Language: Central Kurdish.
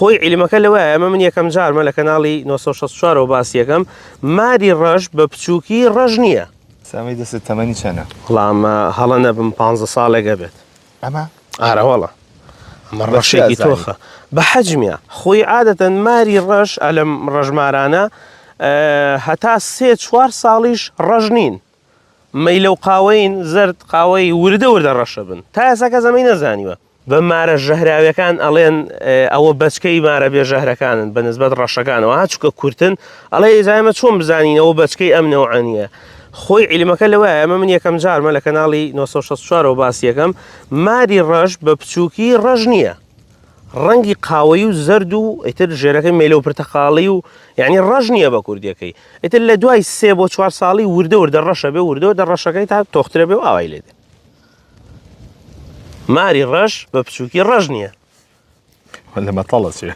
خۆی عیلمەکە لەوەیە ئەمە من یەکەم جارمە لە کەناڵی 964 ەوە باسی یەکەم ماری ڕەش بە بچووکی ڕەش نییە. سامی دەستت تەمەنی چەنە؟ وەڵا ئەمە هەڵە نەبم پانزە ساڵێک ئەبێت. ئەمە؟ ئارە وەڵا ئەمە بە چی ڕەشێکی ئەزانی؟ تۆخە بە حەجمیە خۆی عادەتەن ماری ڕەش ئەلەم ڕەشمارانە هەتا سێ چوار ساڵیش ڕەش نین مەیلە و قاوەین زەرد قاوەی وردە وردە ڕەشە بن تا ئێستا کەس ئەمەی نەزانیوە. بە مارە ژەهراویەکان ئەڵێن ئەوە بەچکەی مارە بێ ژەهرەکانن بە نسبەت ڕەشەکانەوە ها چونکە کورتن ئەڵێ ئێجا ئێمە چۆن بزانین ئەوە بەچکەی ئەم نەوعە نییە خۆی عیلمەکە لەوەیە ئەمە من یەکەم جارمە لە کەناڵی 964 ەوە باسی یەکەم ماری ڕەش بە بچووکی ڕەش نییە ڕەنگی قاوەی و زەرد و ئیتر ژێرەکەی مەیلە و پرتەقاڵی و یعنی ڕەش نییە بە کوردیەکەی ئیتر لە دوای سێ بۆ چوار ساڵی وردە وردە ڕەشە بێ وردە وردە ڕەشەکەی تا تۆخترە بێ و ئاوای لێ دێ ماری ڕەش بە بچووکی ڕەش نییە. لە مەتەڵە چێ.